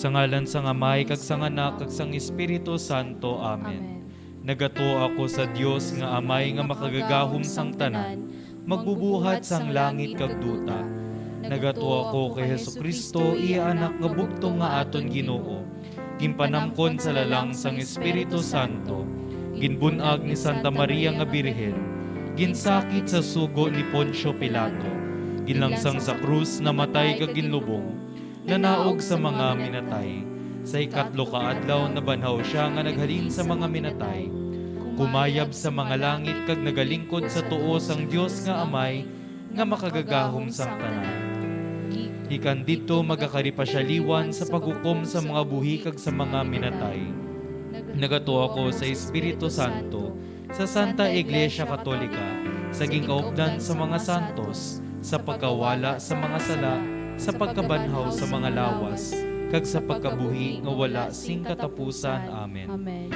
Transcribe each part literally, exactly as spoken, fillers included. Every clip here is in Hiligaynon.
Sa ngalan sang Amay, kag sang Anak, kag sang Espiritu Santo. Amen. Amen. Nagatuo ako sa Dios nga Amay nga makagagahom sang tanan, magbubuhat sang langit kag duta. Nagatuo ako kay Jesu-Cristo, iya Anak nga bugtong nga aton Ginoo, ginpanamkon sa lalang sang Espiritu Santo, ginbun-ag ni Santa Maria nga Birhen, ginsakit sa sugo ni Poncio Pilato, ginlansang sa krus, namatay kag ginlubong, nanaog sa mga minatay, Sa ikatlo ka adlaw nabanhaw sia nga naghalin sa mga minatay. Kumayab sa mga langit kag nagalingkod sa tuo sang Dios nga Amay nga makagagahom sang tanan. Gikan didto magakari pa sia liwan sa paghukom sa mga buhi kag sa mga minatay. Nagatuo ako sa Espiritu Santo, sa Santa Iglesia Katolika, sa ginkaupdan sa mga santos, sa pagkawala sa mga sala, sa pagkabanhaw sa mga lawas, kag sa pagkabuhi nga wala sing katapusan. Amen. Amen.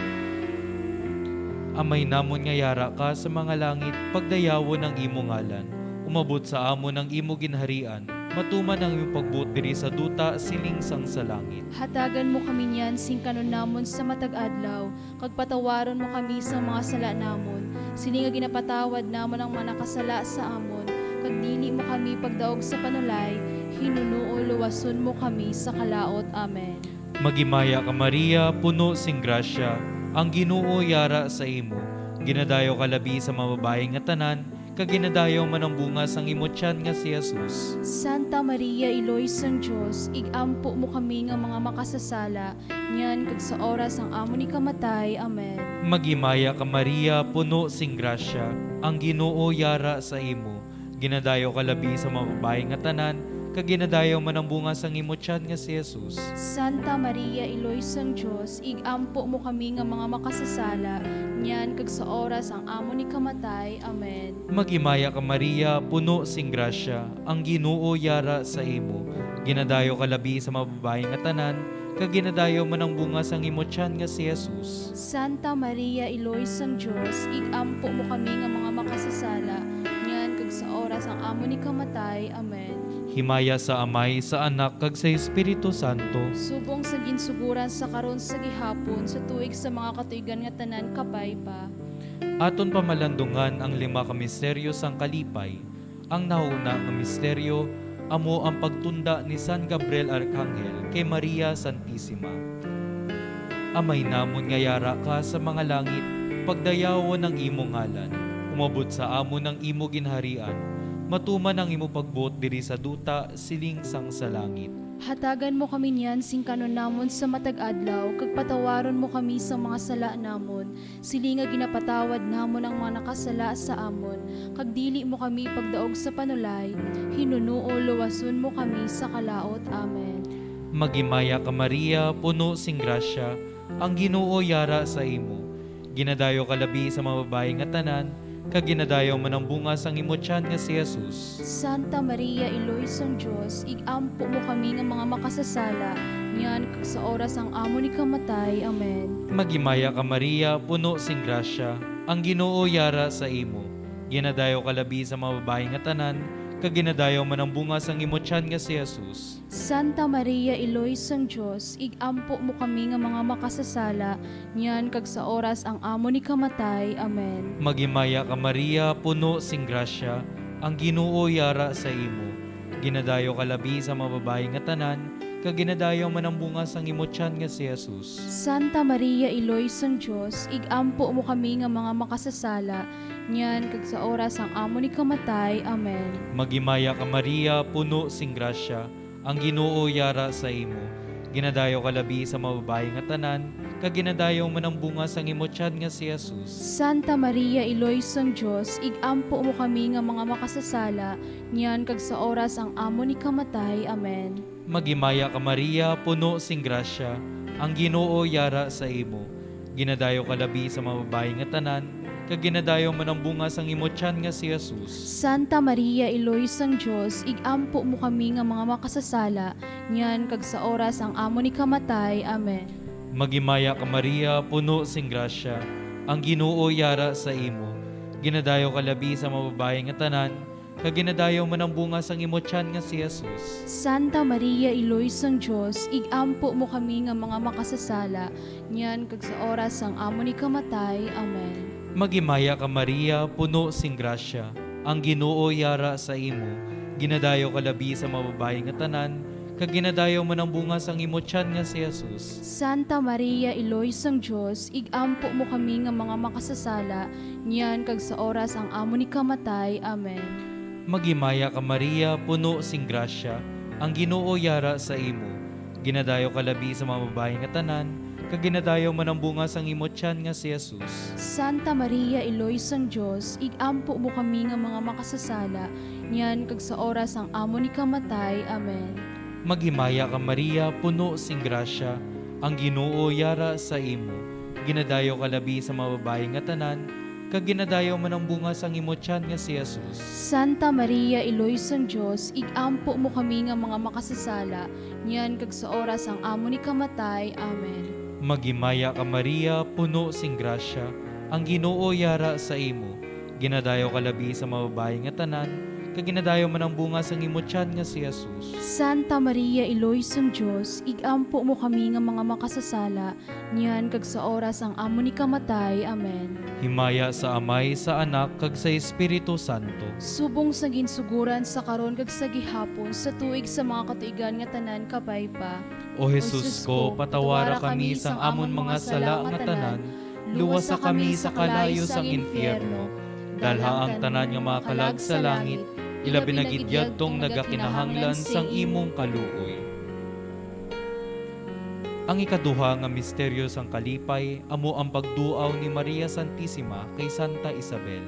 Amay namon nga yara ka sa mga langit, pagdayawon ang imo ngalan. Umabot sa amon ang imo ginharian. Matuman ang imo pagbuot diri sa duta, siling sang sa langit. Hatagan mo kami niyan sing kanon namon sa matag adlaw, kag patawaron mo kami sa mga sala namon, siling nga ginapatawad namon ang mga nakasala sa amon, kag dili mo kami pagdaog sa panulay, hinunoo luwason mo kami sa kalaut. Amen. Maghimaya ka, Maria, puno sing grasya, ang Ginoo yara sa imo. Ginadayo ka labi sa mga babayi nga tanan, kag ginadayo man ang bunga sang imo tiyan nga si Jesus. Santa Maria, Iloy sang Dios, ig-ampo mo kami nga mga makasasala, niyan kag sa oras sang amon ikamatay. Amen. Maghimaya ka, Maria, puno sing grasya, ang Ginoo yara sa imo. Ginadayo ka labi sa mga babayi nga tanan, kag ginadayo man ang bunga sang imo tiyan nga si Jesus. Santa Maria, Iloy sang Dios, ig-ampo mo kami nga mga makasasala, niyan kag sa oras sang amon ikamatay. Amen. Maghimaya ka, Maria, puno sing grasya, ang Ginoo yara sa imo. Ginadayo ka labi sa mga babayi nga tanan, kag ginadayo man ang bunga sang imo tiyan nga si Jesus. Santa Maria, Iloy sang Dios, ig-ampo mo kami nga mga makasasala, niyan kag sa oras sang amon ikamatay. Amen. Himaya sa Amay, sa Anak, kag sa Espiritu Santo. Subong sa ginsuguran, sa karon, sa gihapon, sa tuig sa mga katuigan nga tanan, kabay pa. Aton pamalandungan ang lima ka misteryo sang kalipay. Ang nahauna nga misteryo amo ang pagtunda ni San Gabriel Arkanghel kay Maria Santisima. Amay namon nga yara ka sa mga langit, pagdayawon ang imo ngalan. Umabot sa amon ang imo ginharian. Matuman ang imo pagbuot diri sa duta, siling sang sa langit. Hatagan mo kami niyan sing kanon namon sa matag adlaw, kag patawaron mo kami sa mga sala namon, siling nga ginapatawad namon ang mga nakasala sa amon, kag dili mo kami pagdaog sa panulay, hinunoo luwason mo kami sa kalaut. Amen. Maghimaya ka, Maria, puno sing grasya, ang Ginoo yara sa imo. Ginadayo ka labi sa mga babayi nga tanan, kag ginadayo man ang bunga sang imo tiyan nga si Jesus. Santa Maria, Iloy sang Dios, ig-ampo mo kami nga mga makasasala, niyan kag sa oras sang amon ikamatay. Amen. Maghimaya ka, Maria, puno sing grasya, ang Ginoo yara sa imo. Ginadayo ka labi sa mga babayi nga tanan, kag ginadayo man ang bunga sang imo tiyan nga si Jesus. Santa Maria, Iloy sang Dios, ig-ampo mo kami nga mga makasasala, niyan kag sa oras ang amon ikamatay. Amen. Maghimaya ka, Maria, puno sing grasya, ang Ginoo yara sa imo. Ginadayo ka labi sa mga babayi nga tanan, kag ginadayo man ang bunga sang imo tiyan nga si Jesus. Santa Maria, Iloy sang Dios, ig-ampo mo kami nga mga makasasala, niyan kag sa oras sang amon ikamatay. Amen. Maghimaya ka, Maria, puno sing grasya, ang Ginoo yara sa imo. Ginadayo ka labi sa mga babayi nga tanan, kag ginadayo man ang bunga sang imo tiyan nga si Jesus. Santa Maria, Iloy sang Dios, ig-ampo mo kami nga mga makasasala, niyan kag sa oras ang amon ikamatay. Amen. Maghimaya ka, Maria, puno sing grasya, ang Ginoo yara sa imo. Ginadayo ka labi sa mga babayi nga tanan, kag ginadayo man ang bunga sang imo tiyan nga si Jesus. Santa Maria, Iloy sang Dios, ig-ampo mo kami nga mga makasasala, niyan kag sa oras ang amon ikamatay. Amen. Maghimaya ka, Maria, puno sing grasya, ang Ginoo yara sa imo. Ginadayo ka labi sa mga babayi nga tanan, kag ginadayo man ang bunga sang imo tiyan nga si Jesus. Santa Maria, Iloy sang Dios, ig-ampo mo kami nga mga makasasala, niyan kag sa oras sang amon ikamatay. Amen. Maghimaya ka, Maria, puno sing grasya, ang Ginoo yara sa imo. Ginadayo ka labi sa mga babayi nga tanan, kag ginadayo man ang bunga sang imo tiyan nga si Jesus. Santa Maria, Iloy sang Dios, ig-ampo mo kami nga mga makasasala, niyan kag sa oras ang amon ikamatay. Amen. Maghimaya ka, Maria, puno sing grasya, ang Ginoo yara sa imo. Ginadayaw ka labi sa mga babayi nga tanan, kag ginadayaw man ang bunga sang imo tiyan nga si Jesus. Santa Maria, Iloy sang Dios, igampo mo kami nga mga makasasala, niyan kag sa oras sang amon ikamatay. Amen. Maghimaya ka, Maria, puno sing grasya, ang Ginoo yara sa imo. Ginadayaw ka labi sa mga babayi nga tanan, kag ginadayaw man ang bunga sang imo tiyan nga si Jesus. Santa Maria, Iloy sang Dios, igampo mo kami nga mga makasasala, niyan kag sa oras sang amon ikamatay. Amen. Maghimaya ka, Maria, puno sing grasya, ang Ginoo yara sa imo. Ginadayaw ka labi sa mga babayi nga tanan, kag ginadayaw man ang bunga sang imo tiyan nga si Jesus. Santa Maria, Iloy sang Dios, igampo mo kami nga mga makasasala, niyan kag sa oras ang amon ikamatay. Amen. Himaya sa Amay, sa Anak, kag sa Espiritu Santo. Subong sa ginsuguran, sa karon, kag sa gihapon, sa tuig sa mga katuigan nga tanan, kabay pa. O Jesus ko, patawara kami sang amon mga sala nga tanan, luwasa kami sa kalayo sang infierno, dalha ang tanan nga mga kalag sa langit, ilabi na gid yadtong nagakinahanglan sang imong kaluoy. Ang ikaduha nga misteryo sang kalipay amo ang pagduaw ni Maria Santisima kay Santa Isabel.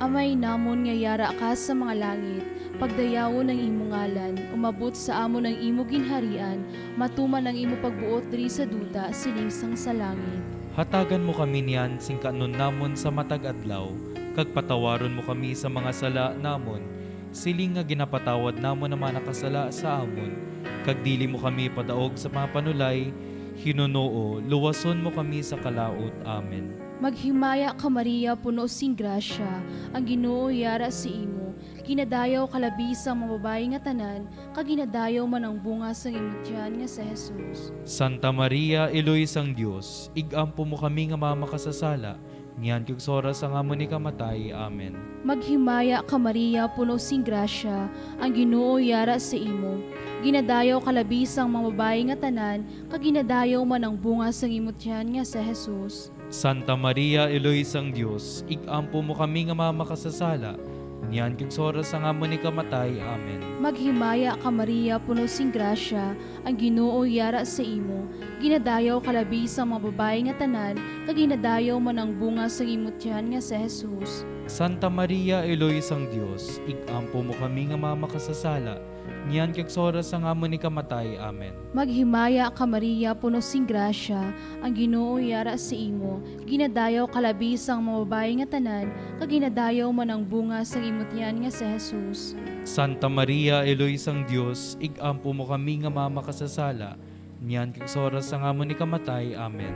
Amay namon nga yara ka sa mga langit, pagdayawon ang imo ngalan, umabot sa amon ang imo ginharian, matuman ang imo pagbuot diri sa duta sining sang sa langit. Hatagan mo kami niyan sing kan-on namon sa matag adlaw, kag patawaron mo kami sa mga sala namon, siling nga ginapatawad namon ang mga nakasala sa amon, kag dili mo kami padaog sa mga panulay, hinunoo, luwason mo kami sa kalaut. Amen. Maghimaya ka, Maria, puno sing grasya, ang Ginoo yara sa imo. Ginadayaw ka labi sa mga babayi nga tanan, kag ginadayaw man ang bunga sang imo tiyan nga si Jesus. Santa Maria, Iloy sang Dios, igampo mo kami nga mga makasasala, niyan kag sa oras sang amon ikamatay. Amen. Maghimaya ka, Maria, puno sing grasya, ang Ginoo yara sa imo. Ginadayaw ka labi sang mga babayi nga tanan, kag ginadayaw man ang bunga sang imo tiyan nga si Jesus. Santa Maria, Iloy sang Dios, igampo mo kami nga mga makasasala, niyan kag sa oras sang amon ikamatay. Amen. Maghimaya ka, Maria, puno sing grasya, ang Ginoo yara sa imo. Ginadayaw ka labi sang mga babayi nga tanan, kag ginadayaw man ang bunga sang imo tiyan nga si Jesus. Santa Maria, Iloy sang Dios, igampo mo kami nga mga makasasala, niyan kag sa oras sang amon ikamatay. Amen. Maghimaya ka, Maria, puno sing grasya, ang Ginoo yara sa imo. Ginadayaw ka labi sang mga babayi nga tanan, kag ginadayaw man ang bunga sang imo tiyan nga si Jesus. Santa Maria, Iloy sang Dios, igampo mo kami nga mga makasasala, niyan kag sa oras sang amon ikamatay. Amen.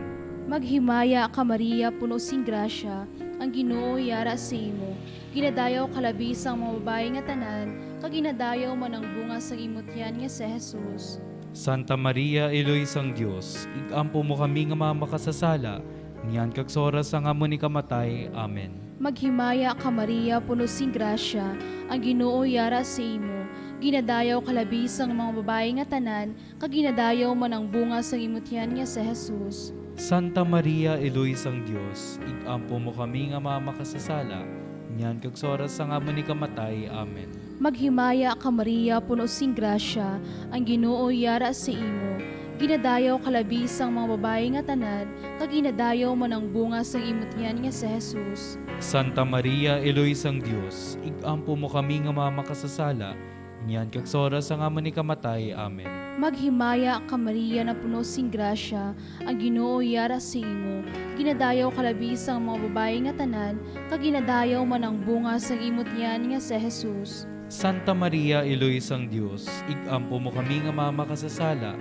Maghimaya ka, Maria, puno sing grasya, ang Ginoo yara sa imo. Ginadayaw ka labi sang mga babayi nga tanan, kag ginadayaw man ang bunga sang imo tiyan nga si Jesus. Santa Maria, Iloy sang Dios, igampo mo kami nga mga makasasala, niyan kag sa oras sang amon ikamatay. Amen. Maghimaya ka, Maria, puno sing grasya, ang Ginoo yara sa imo. Ginadayaw ka labi sang mga babayi nga tanan, kag ginadayaw man ang bunga sang imo tiyan nga si Jesus. Santa Maria, Iloy sang Dios, igampo mo kami nga mga makasasala, niyan kag sa oras sang amon ikamatay. Amen. Maghimaya ka, Maria, puno sing grasya, ang Ginoo yara sa imo. Ginadayaw ka labi sang mga babayi nga tanan, kag ginadayaw man ang bunga sang imo tiyan nga si Jesus. Santa Maria, Iloy sang Dios, igampo mo kami nga mga makasasala, niyan kag sa oras sang amon ikamatay. Amen. Maghimaya ka, Maria, napuno sing grasya, ang Ginoo yara sa imo. Ginadayaw ka labi sang mga babayi nga tanan, kag ginadayaw man ang bunga sang imo tiyan nga si Jesus. Santa Maria, Iloy sang Dios, igampo mo kami nga mga makasasala,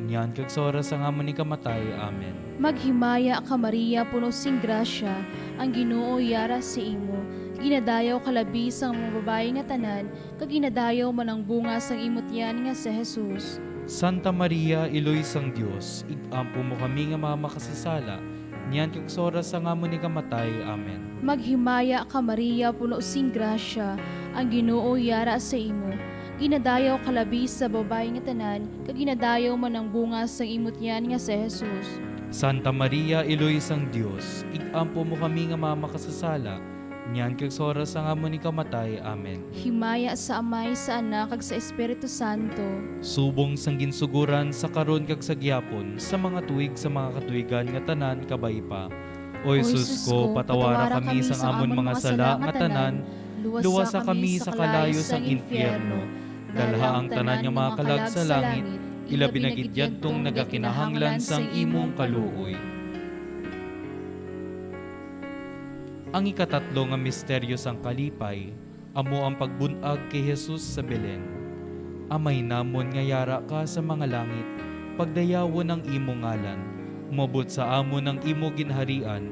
niyan kag sa oras sang amon ikamatay. Amen. Maghimaya ka, Maria, puno sing grasya, ang Ginoo yara sa imo. Ginadayaw ka labi sang mga babayi nga tanan, kag ginadayaw man ang bunga sang imo tiyan nga si Jesus. Santa Maria, Iloy sang Dios, igampo mo kami nga mga makasasala, niyan kag sa oras sang amon ikamatay. Amen. Maghimaya ka, Maria, puno sing grasya, ang Ginoo yara sa imo. Ginadayaw ka labi sa babayi nga tanan, kag ginadayaw man ang bunga sang imo tiyan nga si Jesus. Santa Maria, Iloy sang Dios, igampo mo kami nga mga makasasala, niyan kag sa oras sang amon ikamatay. Amen. Himaya sa Amay, sa Anak, kag sa Espiritu Santo. Subong sang ginsugoran, sa karon, kag sa gihapon, sa mga tuig, sa mga katuigan nga tanan, kabay pa. O Jesus ko, patawara kami sang amon mga sala nga tanan, luwasa kami sa kalayo sang infierno, dalha ang tanan nga mga kalag sa langit, ilabi na gid yadtong nagakinahanglan sang imong kaluoy. Ang ikatatlo nga misteryo sang kalipay amo ang pagbun-ag kay Jesus sa Belen. Amay namon nga yara ka sa mga langit, pagdayawon ang imo ngalan, umabot sa amon ang imo ginharian,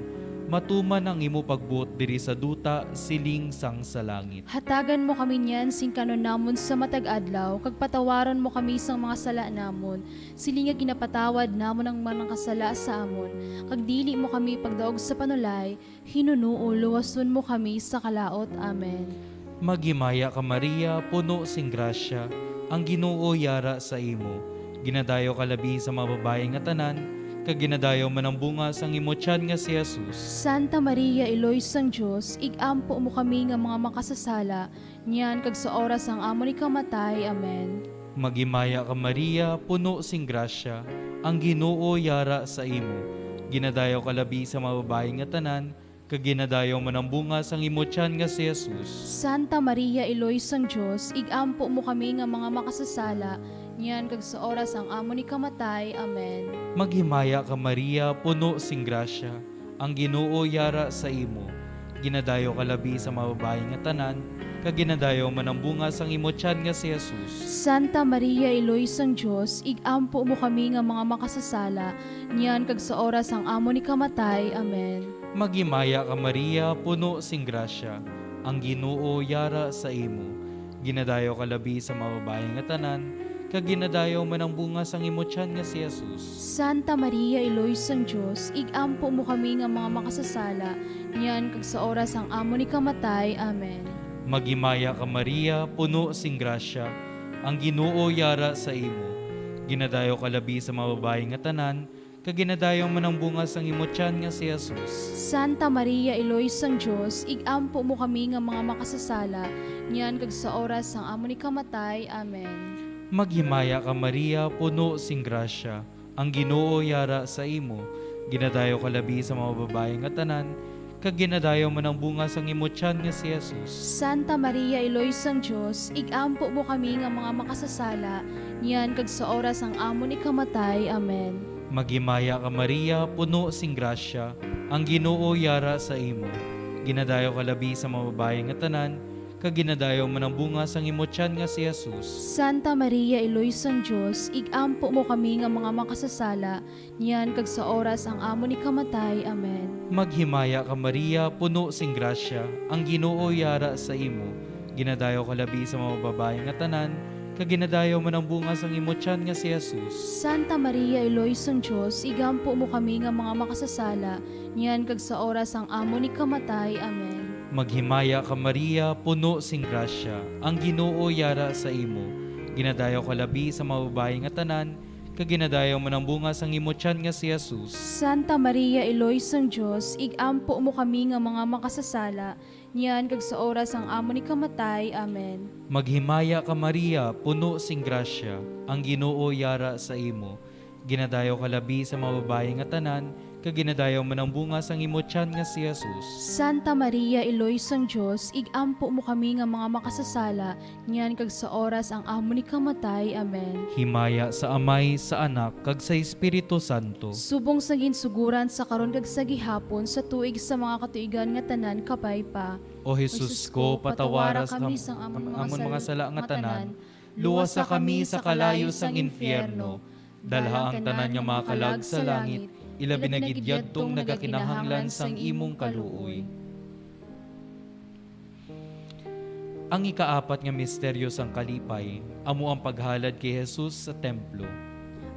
matuman ang imo pagbuot diri sa duta siling sang sa langit. Hatagan mo kami niyan sing kan-on namon sa matag adlaw, kag patawaron mo kami sang mga sala namon, siling nga ginapatawad namon ang mga nakasala sa amon, kag dili mo kami pagdaog sa panulay, hinunoo luwason mo kami sa kalaut. Amen. Maghimaya ka, Maria, puno sing grasya, ang Ginoo yara sa imo. Ginadayo ka labi sa mga babayi nga tanan, kag ginadayo man ang bunga sang imo tiyan nga si Jesus. Santa Maria, Iloy sang Dios, ig-ampo mo kami nga mga makasasala, niyan kag sa oras sang amon ikamatay. Amen. Maghimaya ka, Maria, puno sing grasya, ang Ginoo yara sa imo. Ginadayo ka labi sa mga babayi nga tanan, kag ginadayo man ang bunga sang imo tiyan nga si Jesus. Santa Maria, Iloy sang Dios, ig-ampo mo kami nga mga makasasala, niyan kag sa oras sang amon ikamatay. Amen. Maghimaya ka, Maria, puno sing grasya, ang Ginoo yara sa imo. Ginadayo ka labi sa mga babayi nga tanan, kag ginadayo man ang bunga sang imo tiyan nga si Jesus. Santa Maria, Iloy sang Dios, ig-ampo mo kami nga mga makasasala, niyan kag sa oras sang amon ikamatay. Amen. Maghimaya ka, Maria, puno sing grasya, ang Ginoo yara sa imo. Ginadayo ka labi sa mga babayi nga tanan, kag ginadayo man ang bunga sang imo tiyan nga si Jesus. Santa Maria, Iloy sang Dios, ig-ampo mo kami nga mga makasasala, niyan kag sa oras sang amon ikamatay. Amen. Maghimaya ka, Maria, puno sing grasya, ang Ginoo yara sa imo. Ginadayo ka labi sa mga babayi nga tanan, kag ginadayo man ang bunga sang imo tiyan nga si Jesus. Santa Maria, Iloy sang Dios, ig-ampo mo kami nga mga makasasala, niyan kag sa oras sang amon ikamatay. Amen. Maghimaya ka, Maria, puno sing grasya, ang Ginoo yara sa imo. Ginadayo ka labi sa mga babayi nga tanan, kag ginadayo man ang bunga sang imo tiyan nga si Jesus. Santa Maria, Iloy sang Dios, ig-ampo mo kami nga mga makasasala, niyan kag sa oras sang amon ikamatay. Amen. Maghimaya ka, Maria, puno sing grasya, ang Ginoo yara sa imo. Ginadayo ka labi sa mga babayi nga tanan, kag ginadayo man ang bunga sang imo tiyan nga si Jesus. Santa Maria, Iloy sang Dios, ig-ampo mo kami nga mga makasasala, niyan kag sa oras ang amon ikamatay. Amen. Maghimaya ka, Maria, puno sing grasya, ang Ginoo yara sa imo. Ginadayo ka labi sa mga babayi nga tanan, kag ginadayo man ang bunga sang imo tiyan nga si Jesus. Santa Maria, Iloy sang Dios, ig-ampo mo kami nga mga makasasala, niyan kag sa oras ang amon ikamatay. Amen. Maghimaya ka, Maria, puno sing grasya, ang Ginoo yara sa imo. Ginadayo ka labi sa mga babayi nga tanan, kag ginadayo man ang bunga sang imo tiyan nga si Jesus. Santa Maria, Iloy sang Dios, ig-ampo mo kami nga mga makasasala, niyan kag sa oras sang amon ikamatay. Amen. Maghimaya ka, Maria, puno sing grasya, ang Ginoo yara sa imo. Ginadayo ka labi sa mga babayi nga tanan, kag ginadayo man ang bunga sang imo tiyan nga si Jesus. Santa Maria, Iloy sang Dios, ig-ampo mo kami nga mga makasasala, niyan kag sa oras ang amon ikamatay. Amen. Himaya sa Amay, sa Anak, kag sa Espiritu Santo. Subong sang ginsugoran, sa karon kag sa gihapon, sa tuig sa mga katuigan nga tanan, kabay pa. O Jesus ko, patawara kami sang amon mga sala nga tanan, luwasa kami sa kalayo sang infierno, dalha ang tanan nga mga kalag sa langit, ilabi na gid yadtong nagakinahanglan sang imong kaluoy. Ang ikaapat nga misteryo sang kalipay amo ang paghalad kay Jesus sa templo.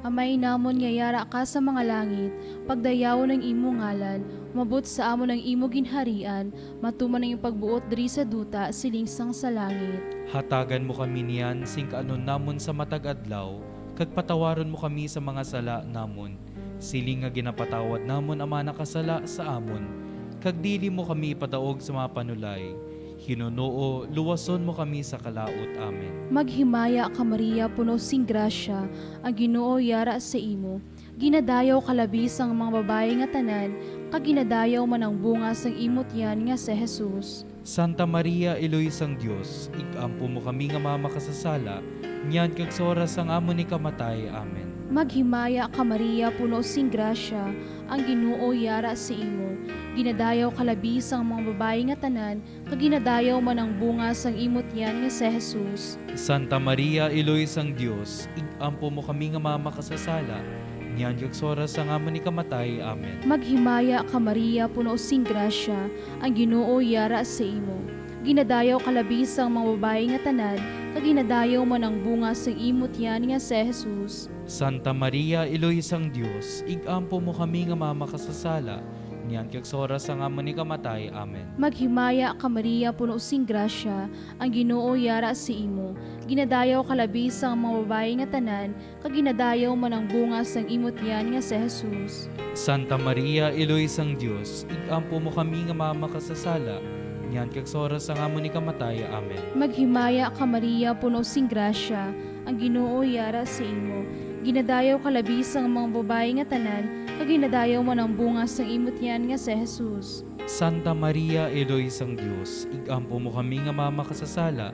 Amay namon nga yara ka sa mga langit, pagdayawon ang imo ngalan, umabot sa amon ang imo ginharian, matuman ang imo pagbuot diri sa duta, siling sang sa langit. Hatagan mo kami niyan sing kaanon namon sa matag adlaw, kag patawaron mo kami sa mga sala namon, siling nga ginapatawad namon ang mga nakasala sa amon, kag dili mo kami ipadaog sa mga panulay. Hinunoo, luwason mo kami sa kalaut. Amen. Maghimaya ka, Maria, puno sing grasya, ang Ginoo yara sa imo. Ginadayaw ka labi sang mga babayi nga tanan, kag ginadayaw man ang bunga sang imo tiyan nga si Jesus. Santa Maria, Iloy sang Dios, ig-ampo mo kami nga mga makasasala, niyan kag sa oras sang amon ikamatay. Amen. Maghimaya ka, Maria, puno sing grasya, ang Ginoo yara sa imo. Ginadayaw ka labi sang mga babayi nga tanan, kag ginadayaw man ang bunga sang imo tiyan nga si Jesus. Santa Maria, Iloy sang Dios, ig-ampo mo kami nga mga makasasala, niyan kag sa oras sang amon ikamatay. Amen. Maghimaya ka, Maria, puno sing grasya, ang Ginoo yara sa imo. Ginadayaw ka labi sang mga babayi nga tanan, kag ginadayaw man ang bunga sang imo tiyan nga si Jesus. Santa Maria, Iloy sang Dios, ig-ampo mo kami nga mga makasasala, niyan kag sa oras sang amon ikamatay. Amen. Maghimaya ka, Maria, puno sing grasya, ang Ginoo yara sa imo. Ginadayaw ka labi sang mga babayi nga tanan, kag ginadayaw man ang bunga sang imo tiyan nga si Jesus. Santa Maria, Iloy sang Dios, ig-ampo mo kami nga mga makasasala, niyan kag sa oras sang amon ikamatay. Amen. Maghimaya ka, Maria, puno sing grasya, ang Ginoo yara sa imo. Ginadayaw ka labi sang mga babayi nga tanan, kag ginadayaw man ang bunga sang imo tiyan nga si Jesus. Santa Maria, Iloy sang Dios, ig-ampo mo kami nga mga makasasala,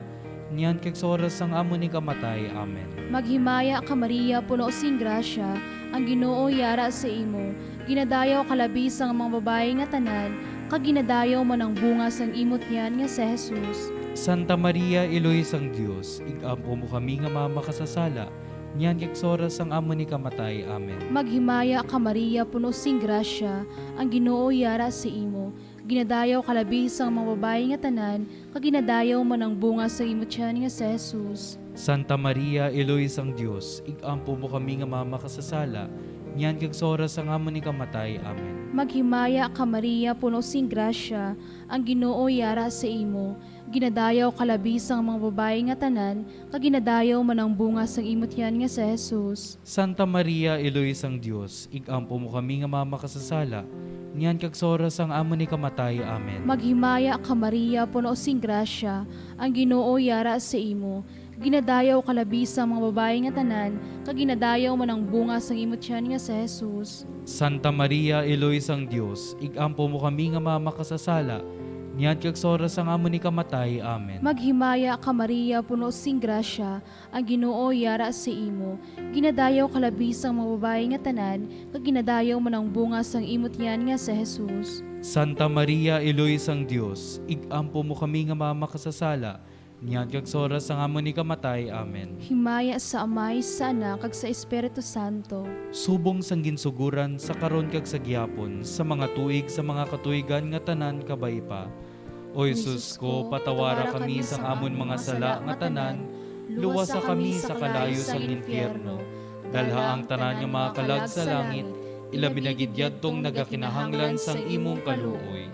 niyan kag sa oras sang amon ikamatay. Amen. Maghimaya ka, Maria, puno sing grasya, ang Ginoo yara sa imo. Ginadayaw ka labi sang mga babayi nga tanan, kag ginadayaw man ang bunga sang imo tiyan nga si Jesus. Santa Maria, Iloy sang Dios, ig-ampo mo kami nga mga makasasala, niyan kag sa oras sang amon ikamatay. Amen. Maghimaya ka, Maria, puno sing grasya, ang Ginoo yara sa imo. Ginadayaw ka labi sang mga babayi nga tanan, kag ginadayaw man ang bunga sang imo tiyan nga si Jesus. Santa Maria, Iloy sang Dios, ig-ampo mo kami nga mga makasasala, niyan kag sa oras sang amon ikamatay. Amen. Maghimaya ka, Maria, puno sing grasya, ang Ginoo yara sa imo. Ginadayaw ka labi sang mga babayi nga tanan, kag ginadayaw man ang bunga sang imo tiyan nga si Jesus. Santa Maria, Iloy sang Dios, ig-ampo mo kami nga mga makasasala, niyan kag sa oras sang amon ikamatay. Amen. Maghimaya ka, Maria, puno sing grasya, ang Ginoo yara sa imo. Ginadayaw ka labi sang mga babayi nga tanan, kag ginadayaw man ang bunga sang imo tiyan nga si Jesus. Santa Maria, Iloy sang Dios, ig-ampo mo kami nga mga makasasala, niyan kag sa oras sang amon ikamatay. Amen. Maghimaya ka, Maria, puno sing grasya, ang Ginoo yara sa imo. Ginadayaw ka labi sang mga babayi nga tanan, kag ginadayaw man ang bunga sang imo tiyan nga si Jesus. Santa Maria, Iloy sang Dios, ig-ampo mo kami nga mga makasasala, niyan kag sa oras sang amon ikamatay. Amen. Himaya sa Amay, sa Anak, kag sa Espiritu Santo. Subong sang ginsugoran, sa karon kag sa gihapon, sa mga tuig, sa mga katuigan nga tanan, kabay pa. O Jesus ko, patawara kami sang amon mga sala nga tanan, luwasa kami sa kalayo sang infierno, dalha ang tanan nga mga kalag sa langit, ilabi na gid yadtong nagakinahanglan sang imong kaluoy.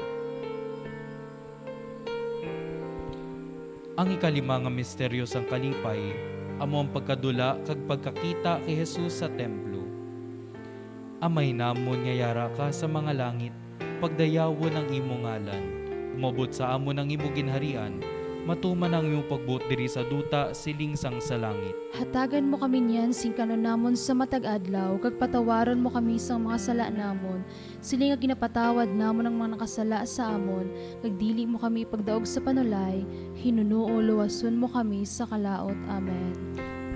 Ang ikalima nga misteryo sang kalipay amo ang pagkadula kag pagkakita kay Jesus sa templo. Amay namon nga yara ka sa mga langit, pagdayawon ang imo ngalan. Umabot sa amon ang imo ginharian, matuman ang imo pagbuot diri sa duta, siling sang sa langit. Hatagan mo kami niyan sing kan-on namon sa matag adlaw, kag patawaron mo kami sang mga sala namon, siling nga ginapatawad namon ang mga nakasala sa amon, kag dili mo kami ipagdaog sa panulay, hinunoo luwason mo kami sa kalaut. Amen.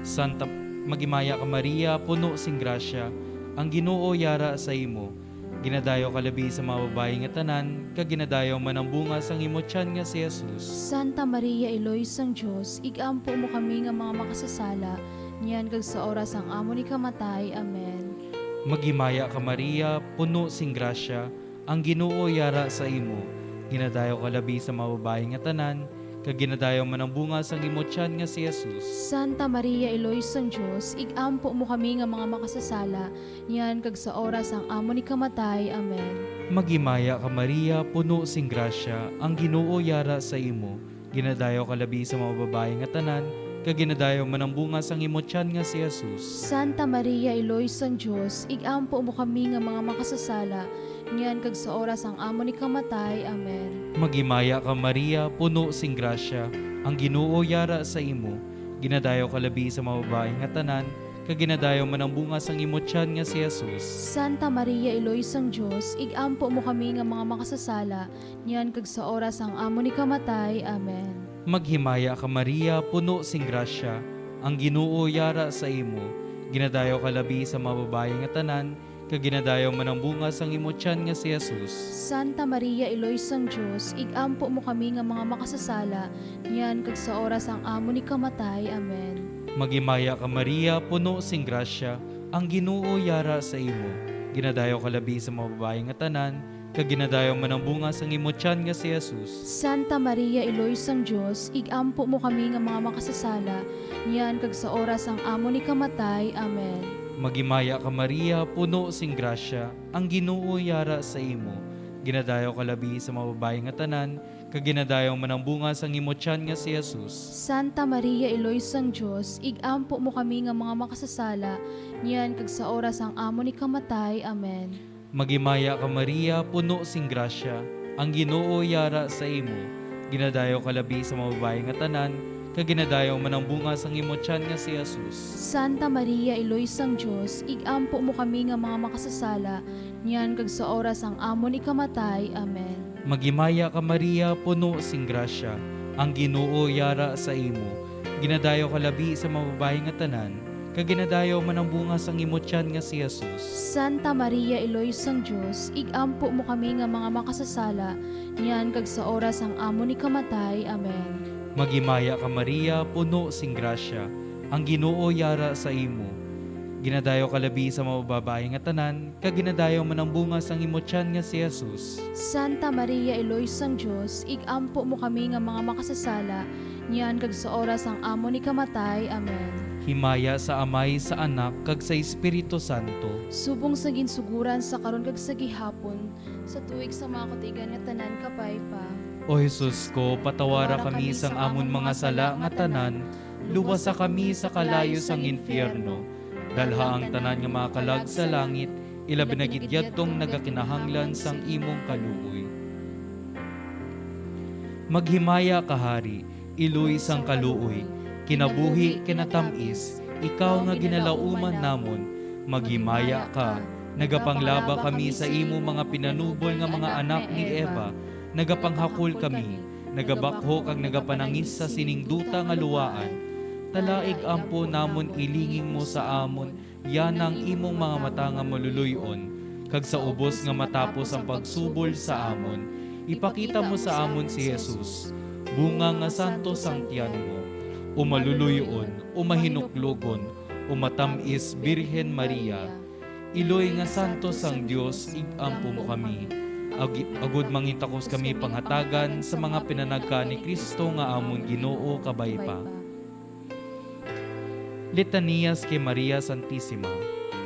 Santa, maghimaya ka, Maria, puno sing grasya, ang Ginoo yara sa imo. Ginadayaw ka labi sa mga babayi nga tanan, kag ginadayaw man ang bunga sang imo tiyan nga si Jesus. Santa Maria, Iloy sang Dios, ig-ampo mo kami nga mga makasasala, niyan kag sa oras sang amon ikamatay. Amen. Maghimaya ka, Maria, puno sing grasya, ang Ginoo yara sa imo. Ginadayaw ka labi sa mga babayi nga tanan, kag ginadayaw man ang bunga sang imo tiyan nga si Jesus. Santa Maria, Iloy sang Dios, ig-ampo mo kami nga mga makasasala, niyan kag sa oras sang amon ikamatay. Amen. Maghimaya ka, Maria, puno sing grasya, ang Ginoo yara sa imo. Ginadayaw ka labi sa mga babayi nga tanan, kag ginadayaw man ang bunga sang imo tiyan nga si Jesus. Santa Maria, Iloy sang Dios, ig-ampo mo kami nga mga makasasala, niyan kag sa oras sang amon ikamatay. Amen. Maghimaya ka, Maria, puno sing grasya, ang Ginoo yara sa imo. Ginadayaw ka labi sa mga babayi nga tanan, kag ginadayaw man ang bunga sang imo tiyan nga si Jesus. Santa Maria, Iloy sang Dios, ig-ampo mo kami nga mga makasasala, niyan kag sa oras sang amon ikamatay. Amen. Maghimaya ka, Maria, puno sing grasya, ang Ginoo yara sa imo. Ginadayaw ka labi sa mga babayi nga tanan, kag ginadayaw man ang bunga sang imo tiyan nga si Jesus. Santa Maria, Iloy sang Dios, ig-ampo mo kami nga mga makasasala, niyan kag sa oras sang amon ikamatay. Amen. Maghimaya ka, Maria, puno sing grasya, ang Ginoo yara sa imo. Ginadayaw ka labi sa mga babayi nga tanan, kag ginadayaw man ang bunga sang imo tiyan nga si Jesus. Santa Maria, Iloy sang Dios, ig-ampo mo kami nga mga makasasala, niyan kag sa oras sang amon ikamatay. Amen. Maghimaya ka, Maria, puno sing grasya, ang Ginoo yara sa imo. Ginadayaw ka labi sa mga babayi nga tanan, kag ginadayaw man ang bunga sang imo tiyan nga si Jesus. Santa Maria, Iloy sang Dios, ig-ampo mo kami nga mga makasasala, niyan kag sa oras sang amon ikamatay. Amen. Maghimaya ka, Maria, puno sing grasya, ang Ginoo yara sa imo. Ginadayaw ka labi sa mga babayi nga tanan, kag ginadayaw man ang bunga sang imo tiyan nga si Jesus. Santa Maria, Iloy sang Dios, ig-ampo mo kami nga mga makasasala, niyan kag sa oras sang amon ikamatay. Amen. Maghimaya ka, Maria, puno sing grasya, ang Ginoo yara sa imo. Ginadayaw ka labi sa mga babayi nga tanan, kag ginadayaw man ang bunga sang imo tiyan nga si Jesus. Santa Maria, Iloy sang Dios, ig-ampo mo kami nga mga makasasala, niyan kag sa oras sang amon ikamatay. Amen. Maghimaya ka, Maria, puno sing grasya, ang Ginoo yara sa imo. Ginadayaw ka labi sa mga babayi nga tanan, kag ginadayaw man ang bunga sang imo tiyan nga si Jesus. Santa Maria, Iloy sang Dios, ig-ampo mo kami nga mga makasasala, niyan kag sa oras sang amon ikamatay. Amen. Himaya sa Amay, sa Anak, kag sa Espiritu Santo. Subong sa ginsuguran, sa karon, kag sa gihapon, sa tuig sa mga katuigan nga tanan. Kapay pa. O Jesus ko, patawara kami sang amon mga sala nga tanan, luwasa kami sa kalayo sang infierno. Dalha ang tanan nga mga kalag sa langit, ilabi na gid yadtong nagakinahanglan sang imong kaluoy. Maghimaya ka, Hari, Iloy sang kaluoy, kinabuhi, kinatam-is, ikaw nga ginalauman namon, maghimaya ka. Nagapanglaba kami sa imo mga pinanubol nga mga anak ni Eva, nagapanghakol kami, nagabakho kag nagapanangis sa sining duta nga luwaan. Tala, ig-ampo namon, ilinging mo sa amon yana ang imong mga mata nga maluluy-on, kag sa ubos nga matapos ang pagsubol sa amon, ipakita mo sa amon si Jesus, bunga nga santos sang tiyan mo. O maluluy-on, o mahinuklogon, o matam-is Birhen Maria, Iloy nga santos sang Dios, ig-ampo mo kami. Agi-, agud mangintakos kami panghatagan sa mga pinanagka ni Cristo nga amon Ginoo. Kabay pa. Litanias kay Maria Santisima.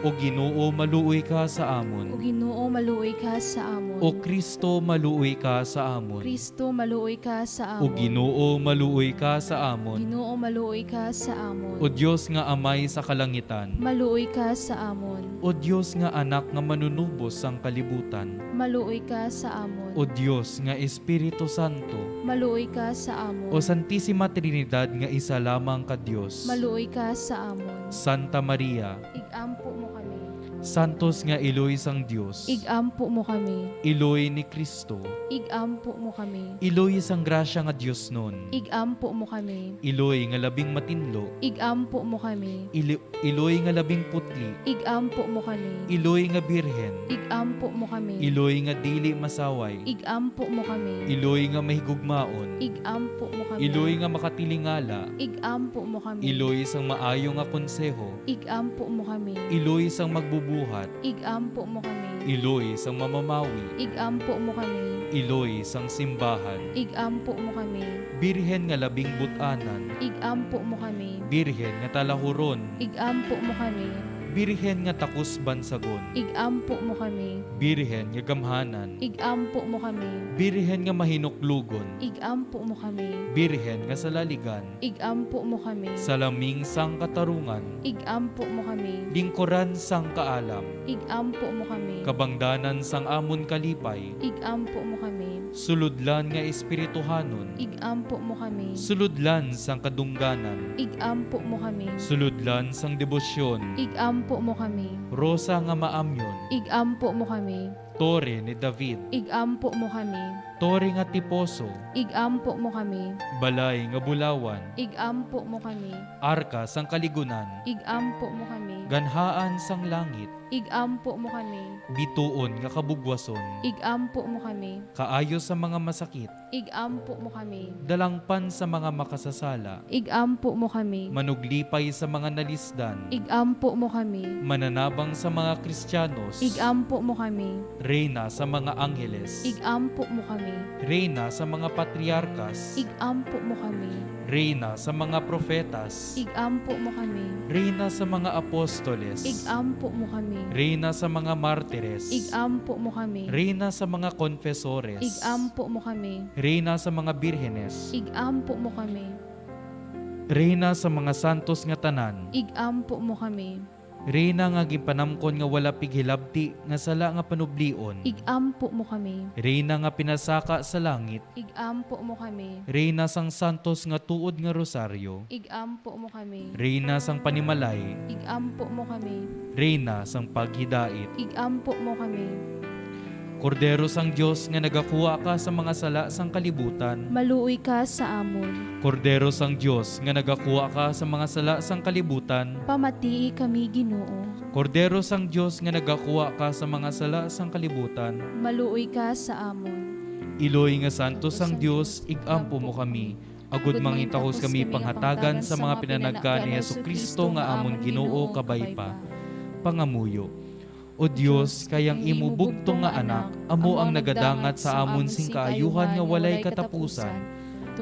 O Ginoo, maluoy ka sa amon. O Ginoo, maluoy ka sa amon. O Cristo, maluoy ka sa amon. Cristo, maluoy ka sa amon. O Ginoo, maluoy ka sa amon. Ginoo, maluoy ka sa amon. O Dios nga Amay sa kalangitan, maluoy ka sa amon. O Dios nga Anak nga Manunubos sang kalibutan, maluoy ka sa amon. O Dios nga Espiritu Santo, maluoy ka sa amon. O Santisima Trinidad nga isa lamang ka Dios, maluoy ka sa amon. Santa Maria, ig-ampo mo kami. Santos nga Iloy sang Dios, ig-ampo mo kami. Iloy ni Cristo, ig-ampo mo kami. Iloy sang grasya nga diosnon, ig-ampo mo kami. Iloy nga labing matinlo, ig-ampo mo kami. Ili-, Iloy nga labing putli, ig-ampo mo kami. Iloy nga birhen, ig-ampo mo kami. Iloy nga dili masaway, ig-ampo mo kami. Iloy nga mahigugmaon, ig-ampo mo kami. Iloy nga makatilingala, ig-ampo mo kami. Iloy sang maayo nga konseho, ig-ampo mo kami. Iloy sang magbubuhat, ig-ampo mo kami. Iloy sang mamamawi, ig-ampo mo kami. Iloy sang simbahan, ig-ampo mo kami. Birhen nga labing but-anan, ig-ampo mo kami. Birhen nga talahuron, ig-ampo mo kami. Birhen nga takos bansagon. Ig-ampo mo kami. Birhen nga gamhanan. Ig-ampo mo kami. Birhen nga mahinuklogon. Ig-ampo mo kami. Birhen nga salaligan. Ig-ampo mo kami. Salaming sang katarungan. Ig-ampo mo kami. Lingkuran sang kaalam. Ig-ampo mo kami. Kabangdanan sang amon kalipay. Ig-ampo mo kami. Sulodlan nga espirituhanon. Ig-ampo mo kami. Sulodlan sang kadungganan. Ig-ampo mo kami. Sulodlan sang debosyon. Ig-ampo mo kami. Rosa nga maamyon. Ig-ampo mo kami. Tore ni David. Ig-ampo mo kami. Tore nga tiposo. Ig-ampo mo kami. Balay nga bulawan. Ig-ampo mo kami. Arka sang kaligunan. Ig-ampo mo kami. Ganhaan sang langit. Ig-ampo mo kami. Bituon nga kabugwason. Ig-ampo mo kami. Kaayo sa mga masakit. Ig-ampo mo kami. Dalangpan sa mga makasasala. Ig-ampo mo kami. Manuglipay sa mga nalisdan. Ig-ampo mo kami. Mananabang sa mga Kristiyanos. Ig-ampo mo kami. Reyna sa mga angheles. Ig-ampo mo kami. Reyna sa mga patriarkas. Ig-ampo mo kami. Reyna sa mga propetas. Ig-ampo mo kami. Reyna sa mga apostoles. Ig-ampo mo kami. Reyna sa mga martires. Ig-ampo mo kami. Reyna sa mga konfesores. Ig-ampo mo kami. Reyna sa mga birhenes. Ig-ampo mo kami. Reyna sa mga santos nga tanan. Ig-ampo mo kami. Reyna nga ginpanamkon nga wala pighilabti nga sala nga panublion. Ig-ampo mo kami. Reyna nga pinasaka sa langit. Ig-ampo mo kami. Reyna sang santos nga tuod nga rosaryo. Ig-ampo mo kami. Reyna sang panimalay. Ig-ampo mo kami. Reyna sang paghidait. Ig-ampo mo kami. Kordero sang Dios nga nagakuha ka sa mga sala sang kalibutan. Maluoy ka sa amon. Kordero sang Dios nga nagakuha ka sa mga sala sang kalibutan. Pamatii kami, Ginoo. Kordero sang Dios nga nagakuha ka sa mga sala sang kalibutan. Maluoy ka sa amon. Iloy nga santo sang Dios, ig-ampo mo kami, agod mangintakos kami panghatagan sa mga pinanagka ni Jesu-Cristo nga amon Ginoo kabay pa. Pangamuyo. O Dios, kay ang imo bugtong nga Anak amo ang nagadangat sa amon sing kaayuhan nga walay katapusan,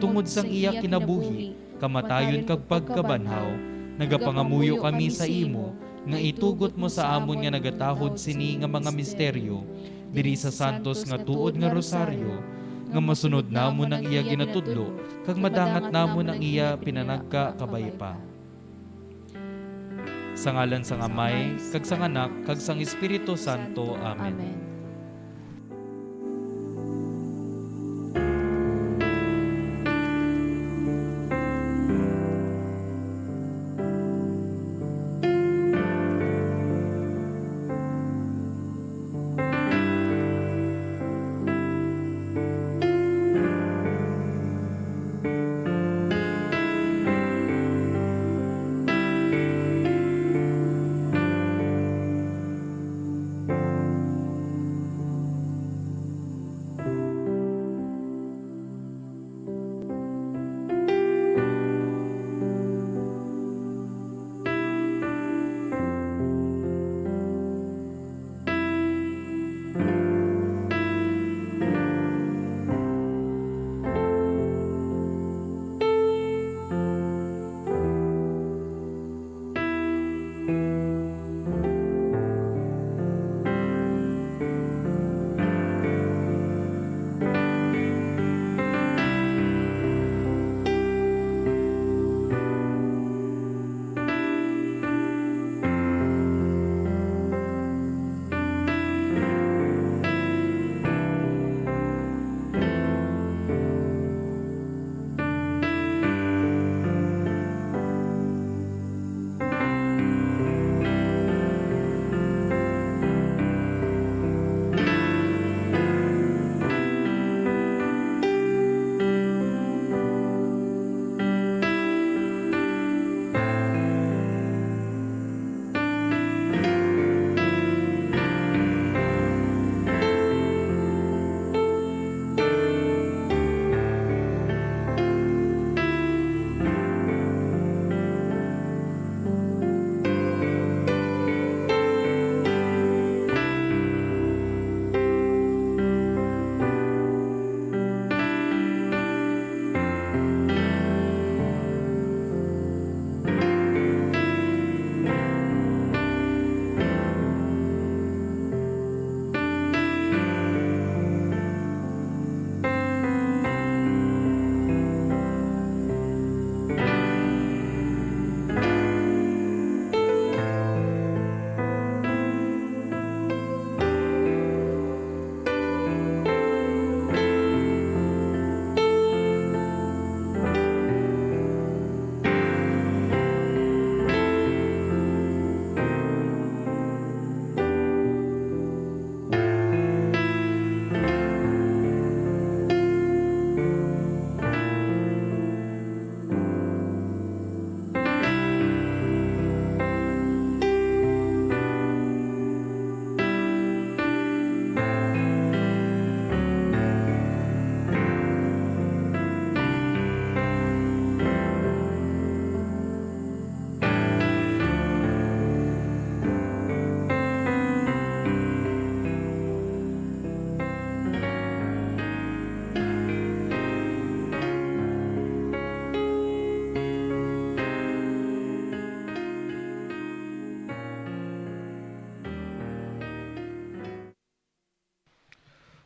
tungod sang iya kinabuhi, kamatayon, kag pagkabanhaw, nagapangamuyo kami sa imo nga itugot mo sa amon nga nagatahod sini nga mga misteryo diri sa santos nga tuod nga rosaryo, nga masunod namon ang iya ginatudlo kag madangat namon ang iya pinanagka kabay pa. Sa ngalan sang Amay, kag sang Anak, kag sang Espiritu Santo. Amen. Amen.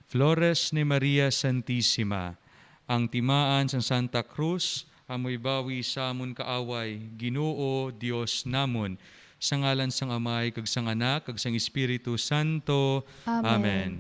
Flores ni Maria Santisima, ang timaan sang Santa Cruz, amoy bawi sa amon kaaway, Ginoo, Dios namon, sa ngalan sang Amay, kag sang Anak, kag sang Espiritu Santo. Amen. Amen.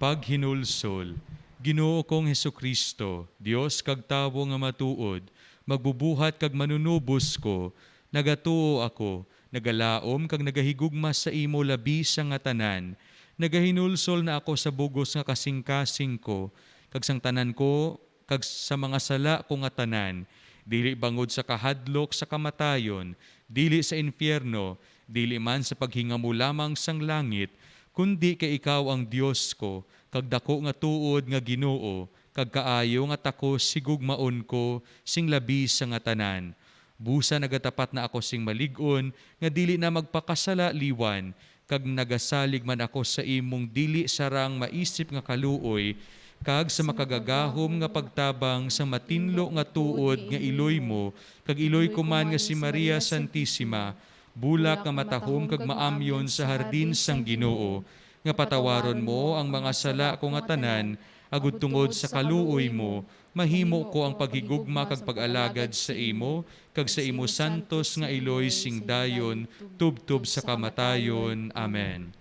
Paghinulsol. Ginoo kong Jesu-Cristo, Dios kag tawo nga matuod, magbubuhat kag manunubos ko, nagatuo ako, nagalaom kag nagahigugma sa imo labi sa nga tanan. Nagahinulsol na ako sa bug-os nga kasingkasing ko, kag sang tanan ko, kag sa mga sala ko nga tanan, dili bangod sa kahadlok sa kamatayon, dili sa infierno, dili man sa paghingamo lamang sang langit, kundi kay ikaw ang Dios ko, kag daku nga tuod nga Ginoo, kag kaayo nga takos higugmaon ko sing labi sa nga tanan. Busa nagatapat na ako sing malig-on nga dili na magpakasala liwan, kag nagasalig man ako sa imong dili sarang maisip nga kaluoy, kag sa makagagahom nga pagtabang sa matinlo nga tuod nga iloy mo, kag iloy ko man nga si Maria Santisima, bulak nga matahom kag maamyon sa hardin sang Ginoo, nga patawaron mo ang mga sala ko nga tanan, agud tungod sa kaluoy mo, mahimo ko ang paghigugma kag pag-alagad sa imo, kag sa imo santos nga iloy sing dayon tubtob sa kamatayon. Amen.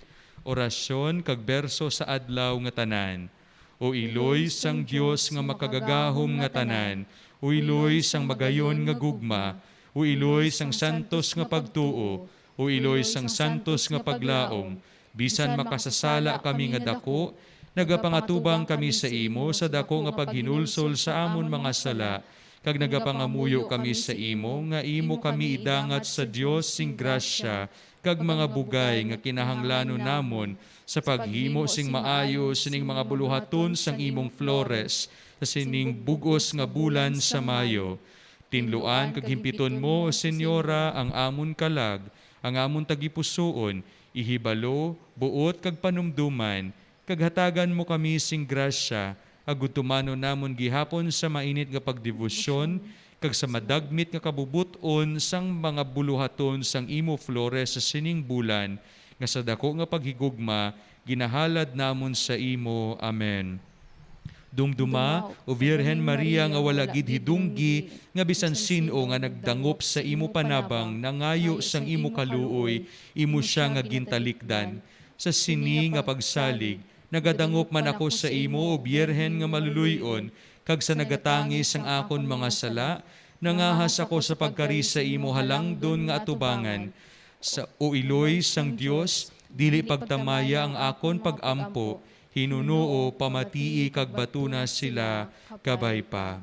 Orasyon kag berso sa adlaw nga tanan. O iloy sang Dios nga makagagahom nga tanan, o iloy sang magayon nga gugma, o iloy sang santos nga pagtuo, o iloy sang santos nga paglaom, bisan makasasala kami nga daku, nagapangatubang kami sa imo sa daku nga paghinulsol sa amon mga sala, kag nagapangamuyo kami sa imo nga imo kami idangat sa Dios sing grasya kag mga bugay nga kinahanglanon namon sa paghimo sing maayo sining mga buluhaton sang imong Flores sa sining bug-os nga bulan sa Mayo. Tinluan kag himpiton mo, Senyora, ang amon kalag, ang amon tagipusoon, ihibalo, buot, kag panumdoman, kag hatagan mo kami sing grasya, agud tumanon namon gihapon sa mainit nga pagdebosyon kag sa madagmit nga kabubot-on sang mga buluhaton sang imo Flores sa sining bulan, nga sa daku nga paghigugma ginahalad namon sa imo. Amen. Dumduma, O Birhen Maria, nga wala gid hidunggi nga bisan sin-o nga nagdangop sa imo panabang nangayo sang imo kaluoy, imo sia nga gintalikdan. Sa sini nga pagsalig, nagadangop man ako sa imo, O Birhen nga maluluy-on, kag sa nagatangi sang akon mga sala, nangahas ako sa pagkari sa imo halangdon nga atubangan. Sa, O iloy sang Dios, dili pagtamaya ang akon pag-ampo, hinunoo, pamatii kag batuna sila kabay pa.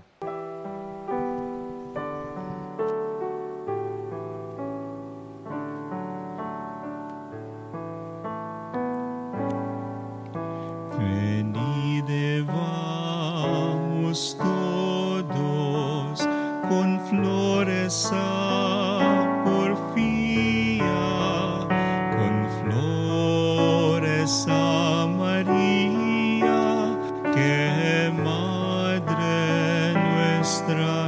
Venid, vamos todos con flores a porfia, con flores a Maria, que madre nuestra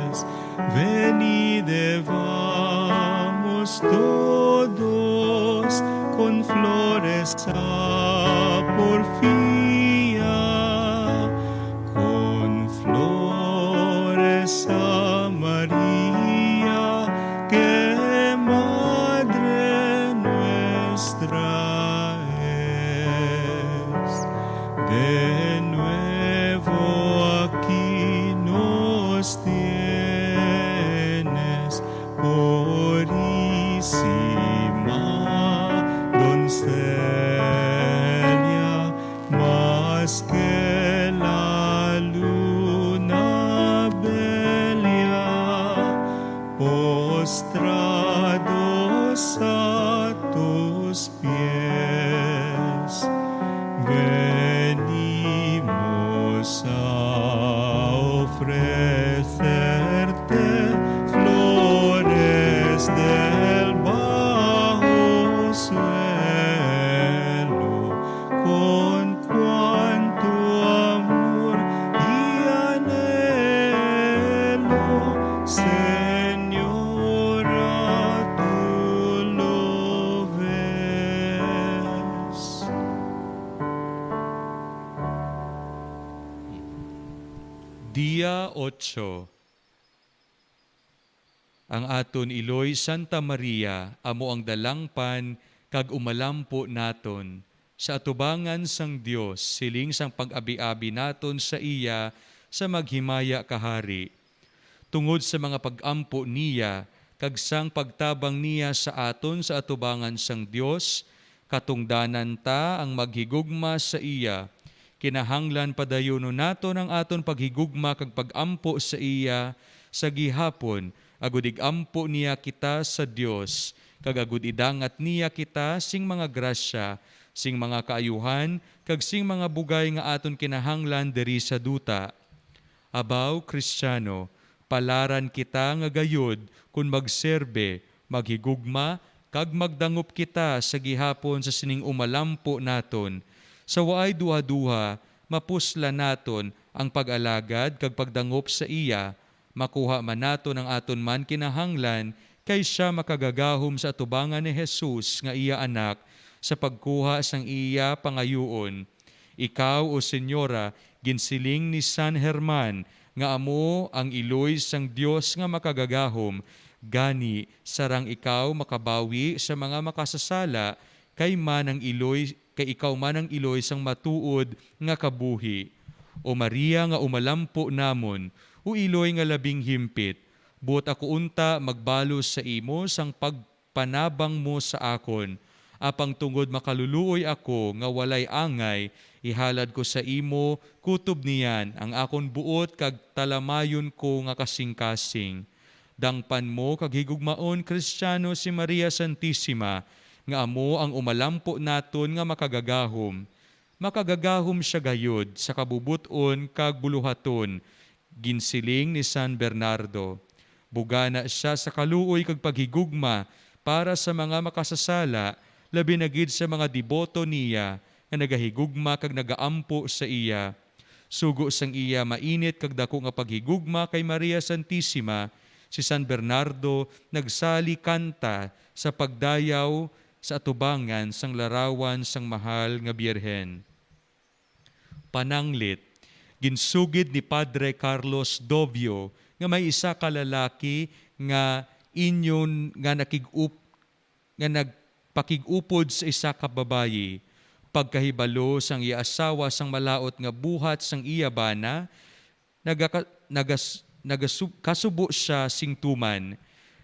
es. Venid, vamos todos con flores a porfia, con flores a Maria, que madre nuestra es. De nuevo aquí nos tienes, purísima doncella, más que la luna bella, postrados a tus pies. Venimos a ofrecerte flores del bajo suelo, con cuanto amor y anhelo, Señora, tú lo ves. Dia otso. Ang aton iloy, Santa Maria, amo ang dalangpan kag umalampo naton sa atubangan sang Dios, siling sang pag-abiabi naton sa iya sa maghimaya ka Hari. Tungod sa mga pag-ampo niya kag sang pagtabang niya sa aton sa atubangan sang Dios, katungdanan ta ang maghigugma sa iya. Kinahanglan padayunon naton ang aton paghigugma kag pag-ampo sa iya sa gihapon, agud ig-ampo niya kita sa Dios, kag agud idangat niya kita sing mga grasya, sing mga kaayuhan, kag sing mga bugay nga aton kinahanglan diri sa duta. Abaw, Kristiano, palaran kita nga gayod kon magserbe, maghigugma, kag magdangop kita sa gihapon sa sining umalampo naton. Sa waay duhaduha, mapuslan naton ang pag-alagad kag pagdangop sa iya. Makuha man naton ang aton man kinahanglan, kay sia makagagahom sa atubangan ni Jesus nga iya Anak, sa pagkuha sang iya pangayuon. Ikaw, O Señora, ginsiling ni San Herman nga amo ang iloy sang Dios nga makagagahom, gani, sarang ikaw makabawi sa mga makasasala, kay man ang iloy, kay ikaw man ang iloy sang matuod nga kabuhi. O Maria nga umalampo namon, o iloy nga labing himpit, buot ako unta magbalos sa imo sang pag panabang mo sa akon. Apang tungod makaluluoy ako nga walay angay, ihalad ko sa imo kutob niyan ang akon buot kag talamayon ko nga kasingkasing. Dangpan mo kag higugmaon, Kristiano, si Maria Santisima, nga amo ang umalampo naton nga makagagahom. Makagagahom sia gayod sa kabubot-on kag buluhaton, ginsiling ni San Bernardo. Bugana sia sa kaluoy kag paghigugma para sa mga makasasala, labi na gid sa mga deboto niya nga nagahigugma kag nagaampo sa iya. Sugo sang iya mainit kag daku nga paghigugma kay Maria Santisima, si San Bernardo nagsalikanta sa pagdayaw sa atubangan sang larawan sang mahal nga Birhen. Pananglit, ginsugid ni Padre Carlos Dovio nga may isa ka lalaki nga inyon nga nakig-up-, nga nagpakig-upod sa isa ka babayi. Pagkahibalo sang iya asawa sang malaut nga buhat sang iya bana, nagaka-, nagas-, nagasub-, kasubo sia sing tuman.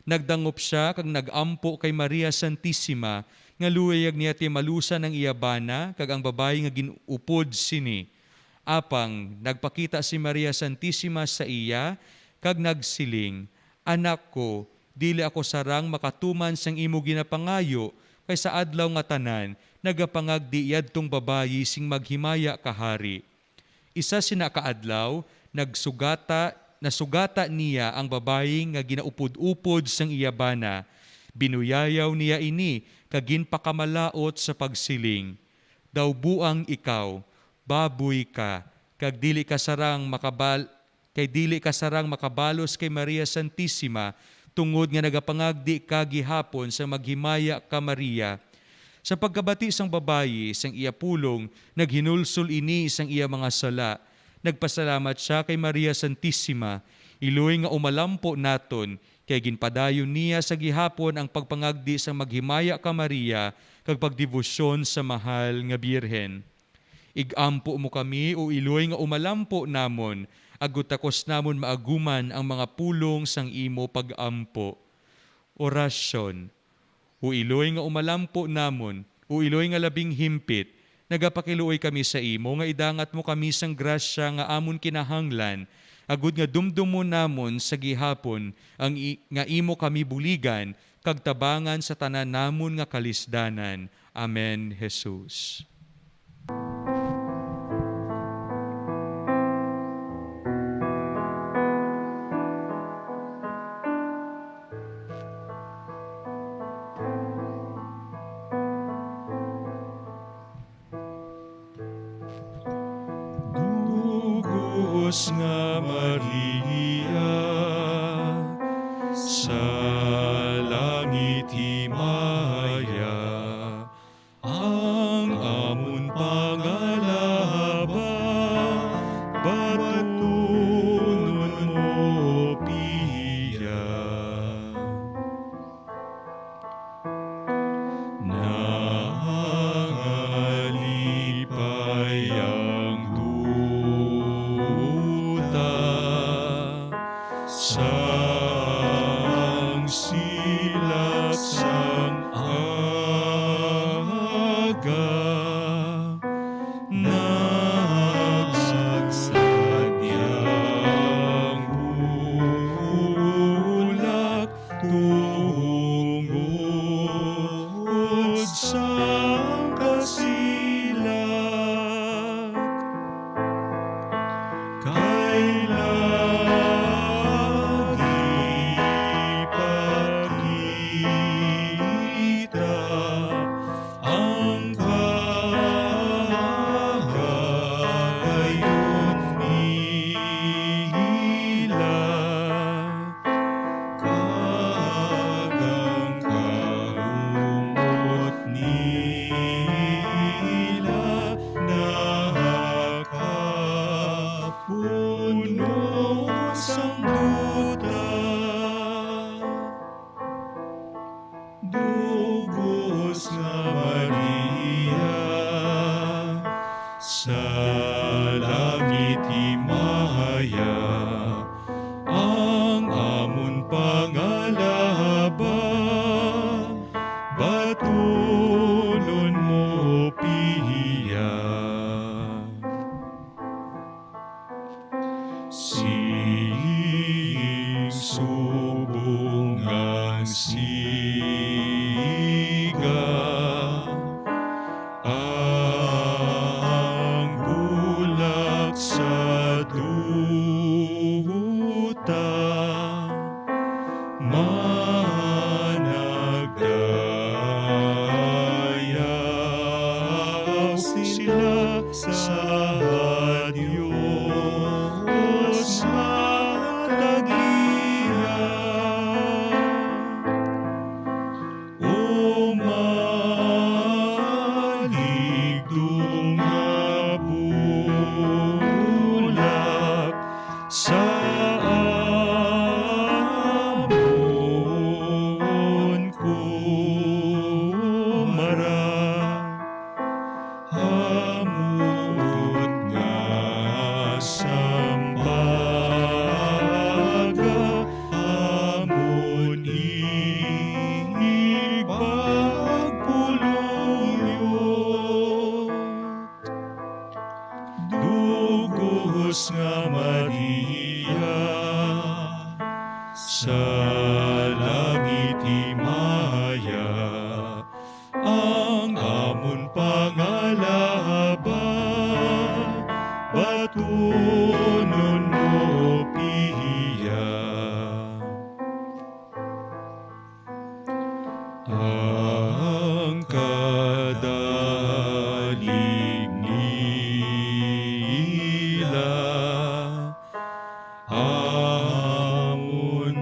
Nagdangop sia kag nag-ampo kay Maria Santisima nga luyag niya timalusan ang iya bana kag ang babayi nga gin-upod sini. Apang nagpakita si Maria Santisima sa iya kag nagsiling, "Anak ko, dili ako sarang makatuman sang imo ginapangayo, kay sa adlaw nga tanan nagapangagdi yadtong babayi sing maghimaya ka hari." Isa sina ka adlaw, nagsugata, nasugata niya ang babayi nga ginaupod-upod sang iya bana. Binuyayaw niya ini kag ginpakamalaut sa pagsiling, "Daw buang ikaw, baboy ka, kag dili ka sarang makabal-, kay dili ka sarang makabalos kay Maria Santisima, tungod nga nagapangagdi ka gihapon sa maghimaya ka Maria." Sa pagkabati sang babayi sang iya pulong, naghinulsol ini sang iya mga sala. Nagpasalamat sia kay Maria Santisima, iloy nga umalampo naton, kay ginpadayon niya sa gihapon ang pagpangagdi sang maghimaya ka Maria kag pagdebosyon sa mahal nga Birhen. Ig-ampo mo kami, o iloy nga umalampo namon, agud takos namon maaguman ang mga pulong sang imo pag-ampo. Orasyon. O iloy nga umalampo namon, o iloy nga labing himpit, nagapakiluoy kami sa imo nga idangat mo kami sang grasya nga amon kinahanglan, agud nga dumdumon namon sa gihapon ang i-, nga imo kami buligan, kag tabangan sa tanan namon nga kalisdanan. Amen, Jesus. Dugos nga Maria, sa langit himaya, ang amon pangalaba, bato Sang silak sang aga, nagsadyang bulak tungod sang kasilak. Kay lagi pa kita ang kagayon nila. Kag ang kaumot nila nakapuno sang duta. Dugos nga Maria, sa langit himaya ang amon pangalaba, batunon mo piya. Sing subong ang siga, ang bulak sa duta. Managdayaw sila sa Dios nga tagiya. O maligdong nga bulak sa amon kumara, amot nga sambaga, amon ipagpulong-ot. Dugos nga Maria, sa langit himaya ang amon pangalaba, batunon mo piya. Ang kadalig nila amon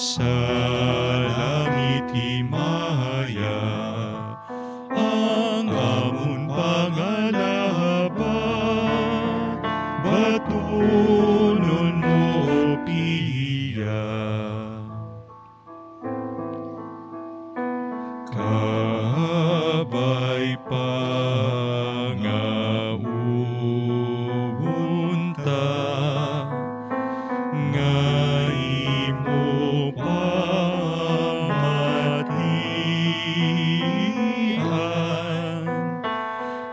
Sa langit himaya ang amon pangalaba, batunon mo, Pia. Kabay pa nga unta nga imo pamatian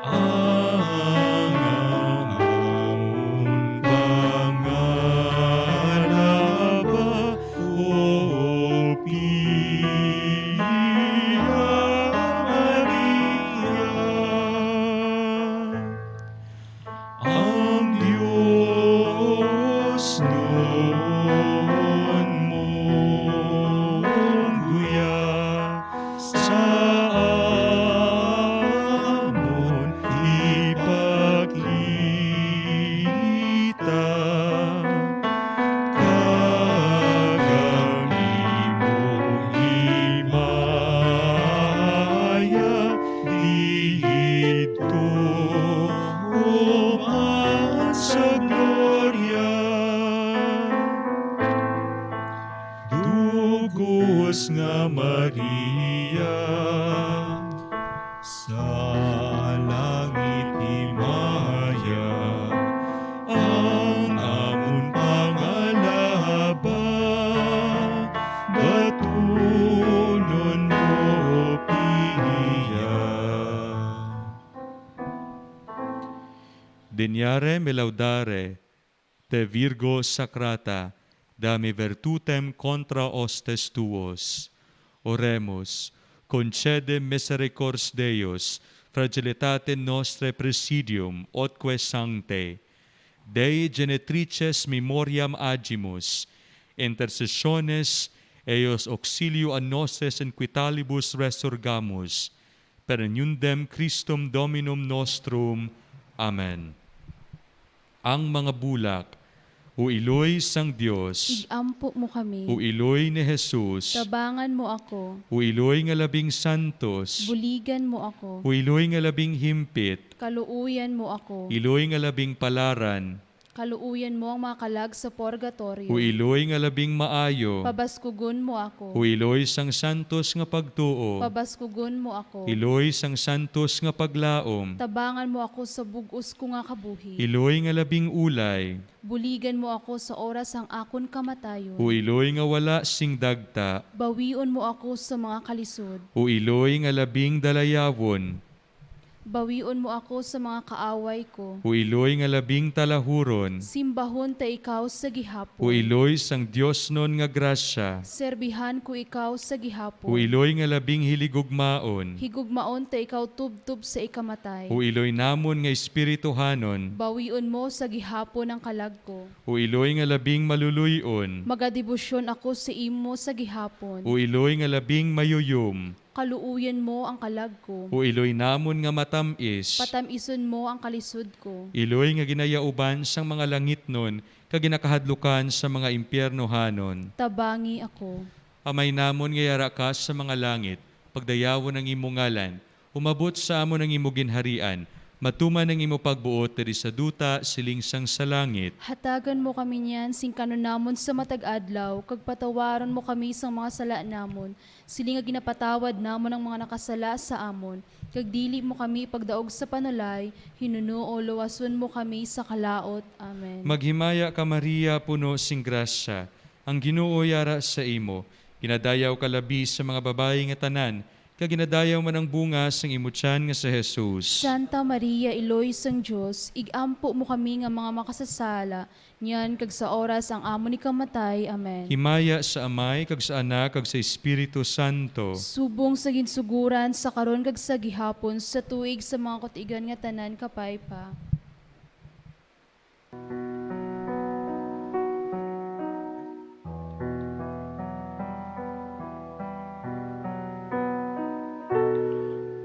ang amon pangalaba, O Pia Maria. Ang Dios nun mong guya sa amon ipakita, kag ang imong himaya didto human sa gloria. Dugos nga Maria, sa langit himaya ang amon pangalaba, batunon mo, Pia. Deniare me laudare, te Virgo sacrata, dame virtutem contra hostes tuos. Oremus, concede misericordes Deus, fragilitate nostrae presidium, otque sancte. Dei genitrices memoriam agimus, intercessiones eius auxilio a nostrae in qui talibus resurgamus, per nundem Christum Dominum nostrum. Amen. Ang mga bulak. O iloy sang Dios. Igampo mo kami. O iloy ni Jesus. Tabangan mo ako. O iloy nga labing santos. Buligan mo ako. O iloy nga labing himpit. Kaluoyan mo ako. Iloy nga labing palaran. Kaluoyan mo ang mga kalag sa purgatorio. O iloy nga labing maayo. Pabaskugon mo ako. O iloy sang santos nga pagtuo. Pabaskugon mo ako. Iloy sang santos nga paglaom. Tabangan mo ako sa bug-os ko nga kabuhi. Iloy nga labing ulay. Buligan mo ako sa oras sang akon kamatayon. O iloy nga wala sing dagta. Bawion mo ako sa mga kalisod. O iloy nga labing dalayawon. Bawion mo ako sa mga kaaway ko. O iloy nga labing talahuron. Simbahon ta ikaw sa gihapon. O iloy sang diosnon nga grasya. Serbihan ko ikaw sa gihapon. O iloy nga labing hiligugmaon. Higugmaon ta ikaw tubtob sa ikamatay. O iloy namon nga espirituhanon. Bawion mo sa gihapon ang kalag ko. O iloy nga labing maluluy-on. Magadebosyon ako sa imo sa gihapon. O iloy nga labing mayuyom. Kaluoyan mo ang kalag ko. O iloy namon nga matam-is. Patam-ison mo ang kalisod ko. Iloy nga ginayauban sang mga langitnon kag ginakahadlukan sa mga impyernohanon. Tabangi ako. Amay namon nga yara ka sa mga langit, pagdayawon ang imo ngalan, umabot sa amon ang imo ginharian, matuman ang imo pagbuot diri sa duta siling sang sa langit. Hatagan mo kami niyan sing kanon namon sa matag adlaw, kag patawaron mo kami sang mga sala namon, siling nga ginapatawad namon ang mga nakasala sa amon, kag dili mo kami ipagdaog sa panulay, hinunoo luwason mo kami sa kalaut. Amen. Maghimaya ka, Maria, puno sing grasya, ang Ginoo yara sa imo. Ginadayaw ka labi sa mga babayi nga tanan, kag ginadayaw man ang bunga sang imo tiyan nga si Jesus. Santa Maria, Iloy sang Dios, igampo mo kami nga mga makasasala, niyan kag sa oras ang amon ikamatay. Amen. Himaya sa Amay, kag sa Anak, kag sa Espiritu Santo. Subong sa ginsuguran, sa karon, kag sa gihapon, sa tuig sa mga katuigan nga tanan, kapay pa.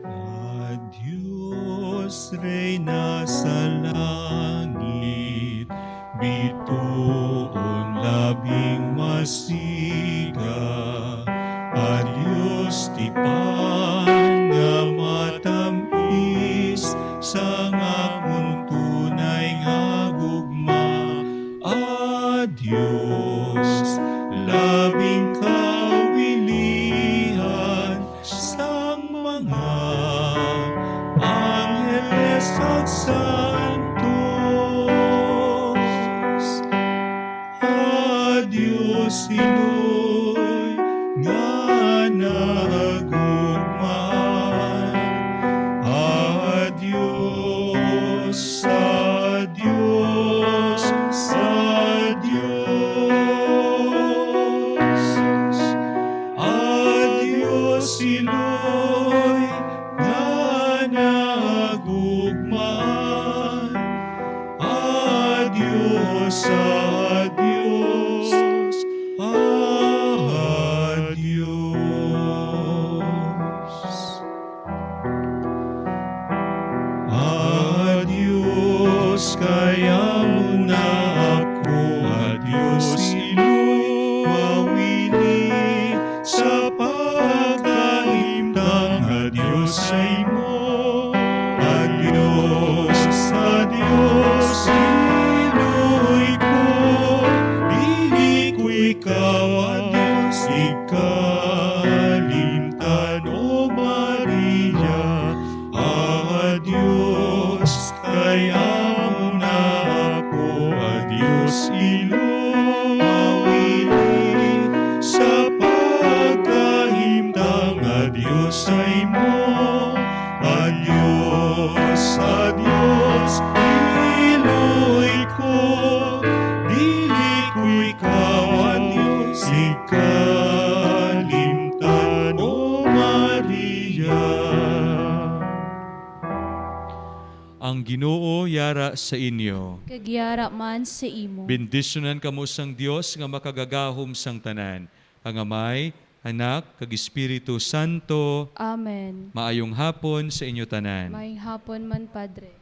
A Dios, Reyna sa langit, bituon labing masin Iga, a Dios tipan nga matamis sang akon tunay nga gugma, a Dios labing kawilihan sang mga angheles kag santos. A Dios Iloy nga nagugma, a Dios, a Dios, a Dios, a Dios Iloy nga nagugma. A Dios, a Dios, a Dios. A Dios, kay amo na ako, a Dios, iloy mawili sa pagkahimtang, a Dios, sa imo. A Dios, a Dios, iloy ko, dili ko ikaw, a Dios, ikalimtan, O Maria. A Dios, kay amo na ako, a Dios, iloy sa pagkahimtang, a Dios, sa imo. A Dios, a Dios, iloy ko, dili ko ikaw, a Dios, ikalimtan, O Maria. Ang Ginoo yara sa inyo. Kag yara man sa imo. Bendisyonan kamo sang Dios nga makagagahom sang tanan, ang Amay, Anak, kag Espiritu Santo. Amen. Maayong hapon sa inyo tanan. Maayong hapon man, Padre.